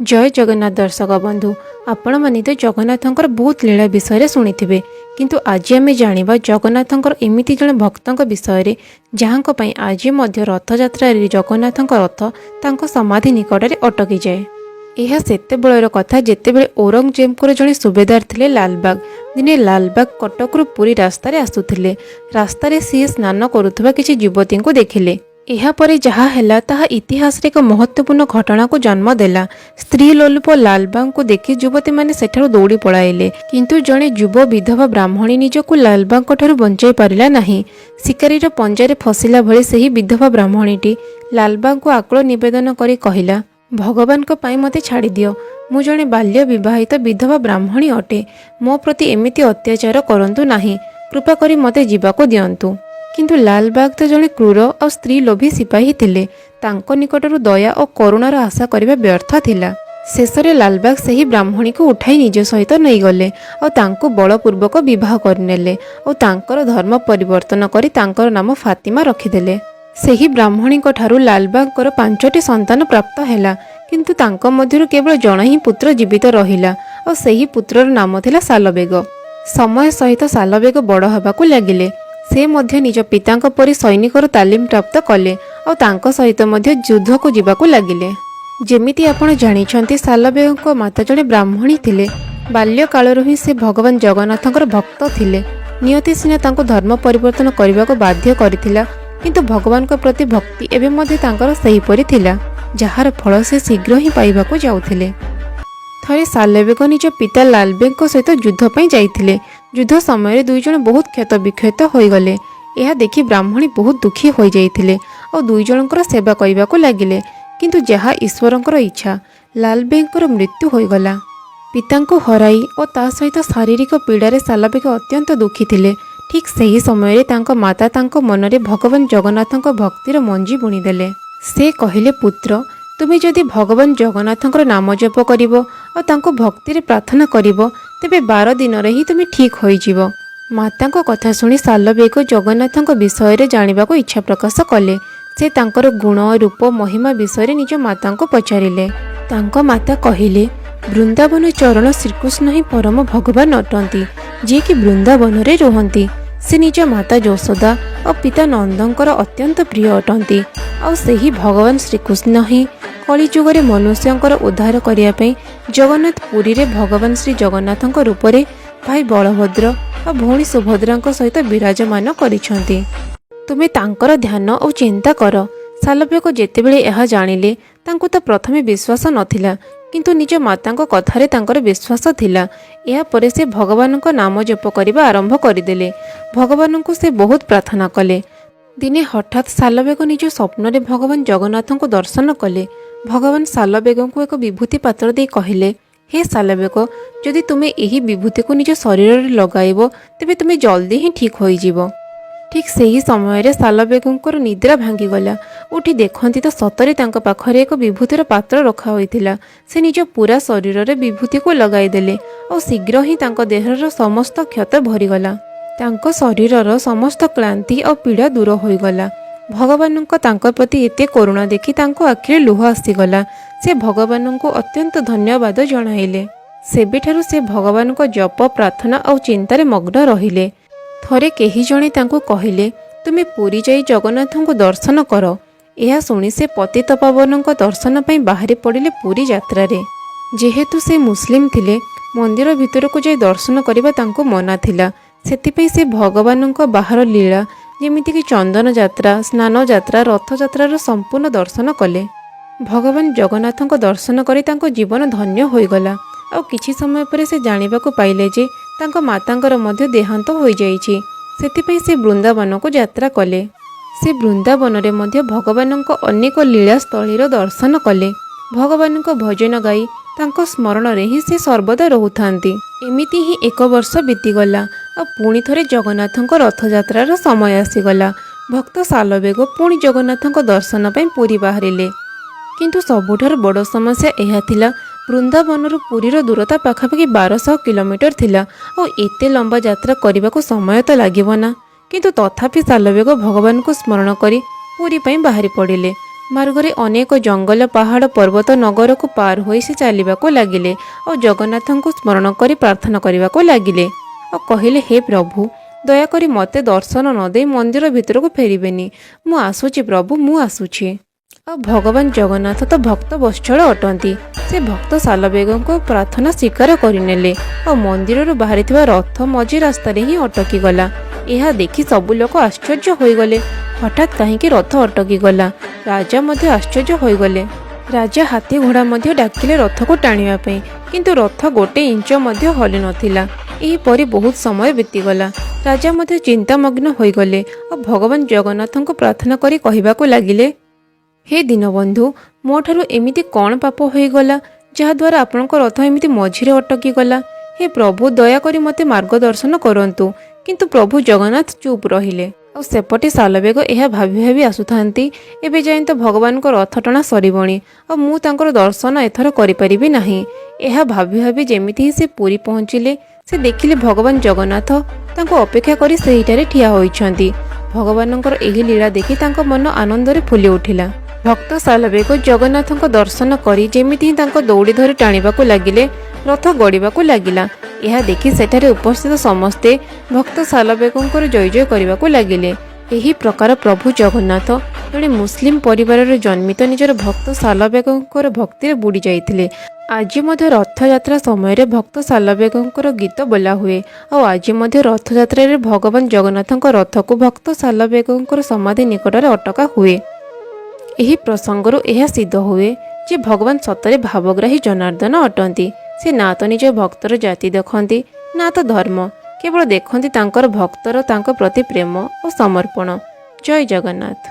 ଜୟ ଜଗନ୍ନାଥ ଦର୍ଶକ ବନ୍ଧୁ, ଆପଣମାନେ ତ ଜଗନ୍ନାଥଙ୍କର ବହୁତ ଲୀଳା ବିଷୟରେ ଶୁଣିଥିବେ, କିନ୍ତୁ ଆଜି ଆମେ ଜାଣିବା ଜଗନ୍ନାଥଙ୍କର ଏମିତି ଜଣେ ଭକ୍ତଙ୍କ ବିଷୟରେ, ଯାହାଙ୍କ ପାଇଁ ଆଜି ମଧ୍ୟ ରଥଯାତ୍ରାରେ ଜଗନ୍ନାଥଙ୍କ ରଥ ତାଙ୍କ ସମାଧି ନିକଟରେ ଅଟକିଯାଏ। ଏହା ସେତେବେଳର କଥା, ଯେତେବେଳେ ଔରଙ୍ଗଜେବଙ୍କର ଜଣେ ସୁବେଦାର ଥିଲେ ଲାଲବାଗ। ଦିନେ ଲାଲବାଗ କଟକରୁ ପୁରୀ ରାସ୍ତାରେ ଆସୁଥିଲେ। ରାସ୍ତାରେ ସିଏ ସ୍ନାନ କରୁଥିବା କିଛି ଯୁବତୀଙ୍କୁ ଦେଖିଲେ। ଏହାପରେ ଯାହା ହେଲା, ତାହା ଇତିହାସରେ ଏକ ମହତ୍ତ୍ୱପୂର୍ଣ୍ଣ ଘଟଣାକୁ ଜନ୍ମ ଦେଲା। ସ୍ତ୍ରୀ ଲୋଲୁପ ଲାଲବାଗଙ୍କୁ ଦେଖି ଯୁବତୀମାନେ ସେଠାରୁ ଦୌଡ଼ି ପଳାଇଲେ। କିନ୍ତୁ ଜଣେ ଯୁବ ବିଧବା ବ୍ରାହ୍ମଣୀ ନିଜକୁ ଲାଲବାଗଙ୍କ ଠାରୁ ବଞ୍ଚାଇ ପାରିଲା ନାହିଁ। ଶିକାରୀର ପଞ୍ଜାରେ ଫସିଲା ଭଳି ସେହି ବିଧବା ବ୍ରାହ୍ମଣୀଟି ଲାଲବାଗଙ୍କୁ ଆକୁଳ ନିବେଦନ କରି କହିଲା, "ଭଗବାନଙ୍କ ପାଇଁ ମୋତେ ଛାଡ଼ିଦିଅ। ମୁଁ ଜଣେ ବାଲ୍ୟ ବିବାହିତ ବିଧବା ବ୍ରାହ୍ମଣୀ ଅଟେ। ମୋ ପ୍ରତି ଏମିତି ଅତ୍ୟାଚାର କରନ୍ତୁ ନାହିଁ। କୃପା କରି ମୋତେ ଯିବାକୁ ଦିଅନ୍ତୁ।" କିନ୍ତୁ ଲାଲବାଗ ତ ଜଣେ କ୍ରୂର ଆଉ ସ୍ତ୍ରୀ ଲୋଭୀ ସିପାହୀ ଥିଲେ। ତାଙ୍କ ନିକଟରୁ ଦୟା ଓ କରୁଣାର ଆଶା କରିବା ବ୍ୟର୍ଥ ଥିଲା। ଶେଷରେ ଲାଲବାଗ ସେହି ବ୍ରାହ୍ମଣୀକୁ ଉଠାଇ ନିଜ ସହିତ ନେଇଗଲେ ଆଉ ତାଙ୍କୁ ବଳପୂର୍ବକ ବିବାହ କରିନେଲେ ଆଉ ତାଙ୍କର ଧର୍ମ ପରିବର୍ତ୍ତନ କରି ତାଙ୍କର ନାମ ଫାତିମା ରଖିଦେଲେ। ସେହି ବ୍ରାହ୍ମଣୀଙ୍କ ଠାରୁ ଲାଲବାଗଙ୍କର ପାଞ୍ଚଟି ସନ୍ତାନ ପ୍ରାପ୍ତ ହେଲା, କିନ୍ତୁ ତାଙ୍କ ମଧ୍ୟରୁ କେବଳ ଜଣେ ହିଁ ପୁତ୍ର ଜୀବିତ ରହିଲା ଆଉ ସେହି ପୁତ୍ରର ନାମ ଥିଲା ସାଲବେଗ। ସମୟ ସହିତ ସାଲବେଗ ବଡ଼ ହେବାକୁ ଲାଗିଲେ। ସେ ମଧ୍ୟ ନିଜ ପିତାଙ୍କ ପରି ସୈନିକର ତାଲିମ ପ୍ରାପ୍ତ କଲେ ଆଉ ତାଙ୍କ ସହିତ ମଧ୍ୟ ଯୁଦ୍ଧକୁ ଯିବାକୁ ଲାଗିଲେ। ଯେମିତି ଆପଣ ଜାଣିଛନ୍ତି, ସାଲବେଗଙ୍କ ମାତା ଜଣେ ବ୍ରାହ୍ମଣୀ ଥିଲେ। ବାଲ୍ୟକାଳରୁ ହିଁ ସେ ଭଗବାନ ଜଗନ୍ନାଥଙ୍କର ଭକ୍ତ ଥିଲେ। ନିୟତି ସିନା ତାଙ୍କୁ ଧର୍ମ ପରିବର୍ତ୍ତନ କରିବାକୁ ବାଧ୍ୟ କରିଥିଲା, କିନ୍ତୁ ଭଗବାନଙ୍କ ପ୍ରତି ଭକ୍ତି ଏବେ ମଧ୍ୟ ତାଙ୍କର ସେହିପରି ଥିଲା, ଯାହାର ଫଳ ସେ ଶୀଘ୍ର ହିଁ ପାଇବାକୁ ଯାଉଥିଲେ। ଥରେ ସାଲବେଗ ନିଜ ପିତା ଲାଲବେଗଙ୍କ ସହିତ ଯୁଦ୍ଧ ପାଇଁ ଯାଇଥିଲେ। ଯୁଦ୍ଧ ସମୟରେ ଦୁଇ ଜଣ ବହୁତ କ୍ଷତ ବିକ୍ଷତ ହୋଇଗଲେ। ଏହା ଦେଖି ବ୍ରାହ୍ମଣୀ ବହୁତ ଦୁଃଖୀ ହୋଇଯାଇଥିଲେ ଆଉ ଦୁଇ ଜଣଙ୍କର ସେବା କରିବାକୁ ଲାଗିଲେ। କିନ୍ତୁ ଯାହା ଈଶ୍ୱରଙ୍କର ଇଚ୍ଛା, ଲାଲବେଗଙ୍କର ମୃତ୍ୟୁ ହୋଇଗଲା। ପିତାଙ୍କୁ ହରାଇ ଓ ତା ସହିତ ଶାରୀରିକ ପୀଡ଼ାରେ ସାଲବେଗ ଅତ୍ୟନ୍ତ ଦୁଃଖୀ ଥିଲେ। ଠିକ୍ ସେହି ସମୟରେ ତାଙ୍କ ମାତା ତାଙ୍କ ମନରେ ଭଗବାନ ଜଗନ୍ନାଥଙ୍କ ଭକ୍ତିର ମଞ୍ଜି ବୁଣିଦେଲେ। ସେ କହିଲେ, "ପୁତ୍ର, ତୁମେ ଯଦି ଭଗବାନ ଜଗନ୍ନାଥଙ୍କର ନାମ ଜପ କରିବ ଆଉ ତାଙ୍କୁ ଭକ୍ତିରେ ପ୍ରାର୍ଥନା କରିବ, ତେବେ 12 ଦିନରେ ହିଁ ତୁମେ ଠିକ୍ ହୋଇଯିବ।" ମାତାଙ୍କ କଥା ଶୁଣି ସାଲବେଗ ଜଗନ୍ନାଥଙ୍କ ବିଷୟରେ ଜାଣିବାକୁ ଇଚ୍ଛା ପ୍ରକାଶ କଲେ। ସେ ତାଙ୍କର ଗୁଣ, ରୂପ, ମହିମା ବିଷୟରେ ନିଜ ମାତାଙ୍କୁ ପଚାରିଲେ। ତାଙ୍କ ମାତା କହିଲେ, "ବୃନ୍ଦାବନ ଚରଣ ଶ୍ରୀକୃଷ୍ଣ ହିଁ ପରମ ଭଗବାନ ଅଟନ୍ତି, ଯିଏକି ବୃନ୍ଦାବନରେ ରୁହନ୍ତି। ସେ ନିଜ ମାତା ଯଶୋଦା ଓ ପିତା ନନ୍ଦଙ୍କର ଅତ୍ୟନ୍ତ ପ୍ରିୟ ଅଟନ୍ତି। ଆଉ ସେହି ଭଗବାନ ଶ୍ରୀକୃଷ୍ଣ ହିଁ କଳିଯୁଗରେ ମନୁଷ୍ୟଙ୍କର ଉଦ୍ଧାର କରିବା ପାଇଁ ଜଗନ୍ନାଥ ପୁରୀରେ ଭଗବାନ ଶ୍ରୀ ଜଗନ୍ନାଥଙ୍କ ରୂପରେ ଭାଇ ବଳଭଦ୍ର ଆଉ ଭଉଣୀ ସୁଭଦ୍ରାଙ୍କ ସହିତ ବିରାଜମାନ କରିଛନ୍ତି। ତୁମେ ତାଙ୍କର ଧ୍ୟାନ ଓ ଚିନ୍ତା କର।" ସାଲବେଗ ଯେତେବେଳେ ଏହା ଜାଣିଲେ, ତାଙ୍କୁ ତ ପ୍ରଥମେ ବିଶ୍ୱାସ ନଥିଲା, କିନ୍ତୁ ନିଜ ମାତାଙ୍କ କଥାରେ ତାଙ୍କର ବିଶ୍ୱାସ ଥିଲା। ଏହାପରେ ସେ ଭଗବାନଙ୍କ ନାମ ଜପ କରିବା ଆରମ୍ଭ କରିଦେଲେ। ଭଗବାନଙ୍କୁ ସେ ବହୁତ ପ୍ରାର୍ଥନା କଲେ। ଦିନେ ହଠାତ୍ ସାଲବେଗ ନିଜ ସ୍ୱପ୍ନରେ ଭଗବାନ ଜଗନ୍ନାଥଙ୍କୁ ଦର୍ଶନ କଲେ। ଭଗବାନ ସାଲବେଗଙ୍କୁ ଏକ ବିଭୂତି ପାତ୍ର ଦେଇ କହିଲେ, "ହେ ସାଲବେଗ, ଯଦି ତୁମେ ଏହି ବିଭୂତିକୁ ନିଜ ଶରୀରରେ ଲଗାଇବ, ତେବେ ତୁମେ ଜଲ୍ଦି ହିଁ ଠିକ୍ ହୋଇଯିବ।" ଠିକ୍ ସେହି ସମୟରେ ସାଲବେଗଙ୍କର ନିଦ୍ରା ଭାଙ୍ଗିଗଲା। ଉଠି ଦେଖନ୍ତି ତ ସତରେ ତାଙ୍କ ପାଖରେ ଏକ ବିଭୂତିର ପାତ୍ର ରଖା ହୋଇଥିଲା। ସେ ନିଜ ପୁରା ଶରୀରରେ ବିଭୂତିକୁ ଲଗାଇଦେଲେ ଆଉ ଶୀଘ୍ର ହିଁ ତାଙ୍କ ଦେହର ସମସ୍ତ କ୍ଷତ ଭରିଗଲା। ତାଙ୍କ ଶରୀରର ସମସ୍ତ କ୍ଳାନ୍ତି ଆଉ ପୀଡ଼ା ଦୂର ହୋଇଗଲା। ଭଗବାନଙ୍କ ତାଙ୍କ ପ୍ରତି ଏତେ କରୁଣା ଦେଖି ତାଙ୍କ ଆଖିରେ ଲୁହ ଆସିଗଲା। ସେ ଭଗବାନଙ୍କୁ ଅତ୍ୟନ୍ତ ଧନ୍ୟବାଦ ଜଣାଇଲେ। ସେବେଠାରୁ ସେ ଭଗବାନଙ୍କ ଜପ, ପ୍ରାର୍ଥନା ଆଉ ଚିନ୍ତାରେ ମଗ୍ନ ରହିଲେ। ଥରେ କେହି ଜଣେ ତାଙ୍କୁ କହିଲେ, "ତୁମେ ପୁରୀ ଯାଇ ଜଗନ୍ନାଥଙ୍କୁ ଦର୍ଶନ କର।" ଏହା ଶୁଣି ସେ ପତିତପାବନଙ୍କ ଦର୍ଶନ ପାଇଁ ବାହାରି ପଡ଼ିଲେ ପୁରୀ ଯାତ୍ରାରେ। ଯେହେତୁ ସେ ମୁସଲିମ ଥିଲେ, ମନ୍ଦିର ଭିତରକୁ ଯାଇ ଦର୍ଶନ କରିବା ତାଙ୍କୁ ମନା ଥିଲା। ସେଥିପାଇଁ ସେ ଭଗବାନଙ୍କ ବାହାର ଲୀଳା, ଯେମିତିକି ଚନ୍ଦନ ଯାତ୍ରା, ସ୍ନାନ ଯାତ୍ରା, ରଥଯାତ୍ରାର ସମ୍ପୂର୍ଣ୍ଣ ଦର୍ଶନ କଲେ। ଭଗବାନ ଜଗନ୍ନାଥଙ୍କ ଦର୍ଶନ କରି ତାଙ୍କ ଜୀବନ ଧନ୍ୟ ହୋଇଗଲା। ଆଉ କିଛି ସମୟ ପରେ ସେ ଜାଣିବାକୁ ପାଇଲେ ଯେ ତାଙ୍କ ମାତାଙ୍କର ମଧ୍ୟ ଦେହାନ୍ତ ହୋଇଯାଇଛି। ସେଥିପାଇଁ ସେ ବୃନ୍ଦାବନକୁ ଯାତ୍ରା କଲେ। ସେ ବୃନ୍ଦାବନରେ ମଧ୍ୟ ଭଗବାନଙ୍କ ଅନେକ ଲୀଳାସ୍ଥଳୀର ଦର୍ଶନ କଲେ। ଭଗବାନଙ୍କ ଭଜନ ଗାଇ ତାଙ୍କ ସ୍ମରଣରେ ହିଁ ସେ ସର୍ବଦା ରହୁଥାନ୍ତି। ଏମିତି ହିଁ ଏକ ବର୍ଷ ବିତିଗଲା ଆଉ ପୁଣି ଥରେ ଜଗନ୍ନାଥଙ୍କ ରଥଯାତ୍ରାର ସମୟ ଆସିଗଲା। ଭକ୍ତ ସାଲବେଗ ପୁଣି ଜଗନ୍ନାଥଙ୍କ ଦର୍ଶନ ପାଇଁ ପୁରୀ ବାହାରିଲେ। କିନ୍ତୁ ସବୁଠାରୁ ବଡ଼ ସମସ୍ୟା ଏହା ଥିଲା, ବୃନ୍ଦାବନରୁ ପୁରୀର ଦୂରତା ପାଖାପାଖି 1200 କିଲୋମିଟର ଥିଲା। ଆଉ ଏତେ ଲମ୍ବା ଯାତ୍ରା କରିବାକୁ ସମୟ ତ ଲାଗିବ ନା? କିନ୍ତୁ ତଥାପି ସାଲବେଗ ଭଗବାନଙ୍କୁ ସ୍ମରଣ କରି ପୁରୀ ପାଇଁ ବାହାରି ପଡ଼ିଲେ। ମାର୍ଗରେ ଅନେକ ଜଙ୍ଗଲ, ପାହାଡ଼, ପର୍ବତ, ନଗରକୁ ପାର ହୋଇ ସେ ଚାଲିବାକୁ ଲାଗିଲେ ଆଉ ଜଗନ୍ନାଥଙ୍କୁ ସ୍ମରଣ କରି ପ୍ରାର୍ଥନା କରିବାକୁ ଲାଗିଲେ ଆଉ କହିଲେ, ହେ ପ୍ରଭୁ, ଦୟାକରି ମୋତେ ଦର୍ଶନ ନ ଦେଇ ମନ୍ଦିର ଭିତରକୁ ଫେରିବେନି। ମୁଁ ଆସୁଛି ପ୍ରଭୁ, ମୁଁ ଆସୁଛି। ଆଉ ଭଗବାନ ଜଗନ୍ନାଥ ତ ଭକ୍ତ ବତ୍ସଳ ଅଟନ୍ତି। ସେ ଭକ୍ତ ସାଲବେଗଙ୍କ ପ୍ରାର୍ଥନା ସ୍ୱୀକାର କରିନେଲେ ଆଉ ମନ୍ଦିରରୁ ବାହାରିଥିବା ରଥ ମଝି ରାସ୍ତାରେ ହିଁ ଅଟକିଗଲା। ଏହା ଦେଖି ସବୁ ଲୋକ ଆଶ୍ଚର୍ଯ୍ୟ ହୋଇଗଲେ, ହଠାତ୍ କାହିଁକି ରଥ ଅଟକିଗଲା? ରାଜା ମଧ୍ୟ ଆଶ୍ଚର୍ଯ୍ୟ ହୋଇଗଲେ। ରାଜା ହାତୀ ଘୋଡ଼ା ମଧ୍ୟ ଡାକିଲେ ରଥକୁ ଟାଣିବା ପାଇଁ, କିନ୍ତୁ ରଥ ଗୋଟେ ଇଞ୍ଚ ମଧ୍ୟ ହଲି ନଥିଲା। ଏହିପରି ବହୁତ ସମୟ ବିତିଗଲା। ରାଜା ମଧ୍ୟ ଚିନ୍ତାମଗ୍ନ ହୋଇଗଲେ ଆଉ ଭଗବାନ ଜଗନ୍ନାଥଙ୍କୁ ପ୍ରାର୍ଥନା କରି କହିବାକୁ ଲାଗିଲେ, ହେ ଦୀନବନ୍ଧୁ, ମୋ ଠାରୁ ଏମିତି କ'ଣ ପାପ ହୋଇଗଲା, ଯାହାଦ୍ୱାରା ଆପଣଙ୍କ ରଥ ଏମିତି ମଝିରେ ଅଟକିଗଲା? ହେ ପ୍ରଭୁ, ଦୟାକରି ମୋତେ ମାର୍ଗଦର୍ଶନ କରନ୍ତୁ। କିନ୍ତୁ ପ୍ରଭୁ ଜଗନ୍ନାଥ ଚୁପ୍ ରହିଲେ। ଆଉ ସେପଟେ ସାଲବେଗ ଏହା ଭାବି ଭାବି ଆସୁଥାନ୍ତି, ଏବେ ଯାଏଁ ତ ଭଗବାନଙ୍କ ରଥ ଟଣା ସରିବଣି ଆଉ ମୁଁ ତାଙ୍କର ଦର୍ଶନ ଏଥର କରିପାରିବି ନାହିଁ। ଏହା ଭାବି ଭାବି ଯେମିତି ହିଁ ସେ ପୁରୀ ପହଞ୍ଚିଲେ, ସେ ଦେଖିଲେ ଭଗବାନ ଜଗନ୍ନାଥ ତାଙ୍କୁ ଅପେକ୍ଷା କରି ସେହିଠାରେ ଠିଆ ହୋଇଛନ୍ତି। ଭଗବାନଙ୍କର ଏହି ଲୀଳା ଦେଖି ତାଙ୍କ ମନ ଆନନ୍ଦରେ ଫୁଲି ଉଠିଲା। ଭକ୍ତ ସାଲବେଗ ଜଗନ୍ନାଥଙ୍କ ଦର୍ଶନ କରି ଯେମିତି ହିଁ ତାଙ୍କ ଦଉଡ଼ି ଧରି ଟାଣିବାକୁ ଲାଗିଲେ, ରଥ ଗଡ଼ିବାକୁ ଲାଗିଲା। ଏହା ଦେଖି ସେଠାରେ ଉପସ୍ଥିତ ସମସ୍ତେ ଭକ୍ତ ସାଲବେଗଙ୍କର ଜୟ ଜୟ କରିବାକୁ ଲାଗିଲେ। ଏହି ପ୍ରକାର ପ୍ରଭୁ ଜଗନ୍ନାଥ ଜଣେ ମୁସଲିମ ପରିବାରରେ ଜନ୍ମିତ ନିଜର ଭକ୍ତ ସାଲବେଗଙ୍କର ଭକ୍ତିରେ ବୁଡ଼ି ଯାଇଥିଲେ। ଆଜି ମଧ୍ୟ ରଥଯାତ୍ରା ସମୟରେ ଭକ୍ତ ସାଲବେଗଙ୍କର ଗୀତ ବୋଲା ହୁଏ ଆଉ ଆଜି ମଧ୍ୟ ରଥଯାତ୍ରାରେ ଭଗବାନ ଜଗନ୍ନାଥଙ୍କ ରଥକୁ ଭକ୍ତ ସାଲବେଗଙ୍କର ସମାଧି ନିକଟରେ ଅଟକା ହୁଏ। ଏହି ପ୍ରସଙ୍ଗରୁ ଏହା ସିଦ୍ଧ ହୁଏ ଯେ ଭଗବାନ ସତରେ ଭାବଗ୍ରାହୀ ଜନାର୍ଦ୍ଦନ ଅଟନ୍ତି। ସେ ନା ତ ନିଜ ଭକ୍ତର ଜାତି ଦେଖନ୍ତି, ନା ତ ଧର୍ମ। କେବଳ ଦେଖନ୍ତି ତାଙ୍କର ଭକ୍ତର ତାଙ୍କ ପ୍ରତି ପ୍ରେମ ଓ ସମର୍ପଣ। ଜୟ ଜଗନ୍ନାଥ।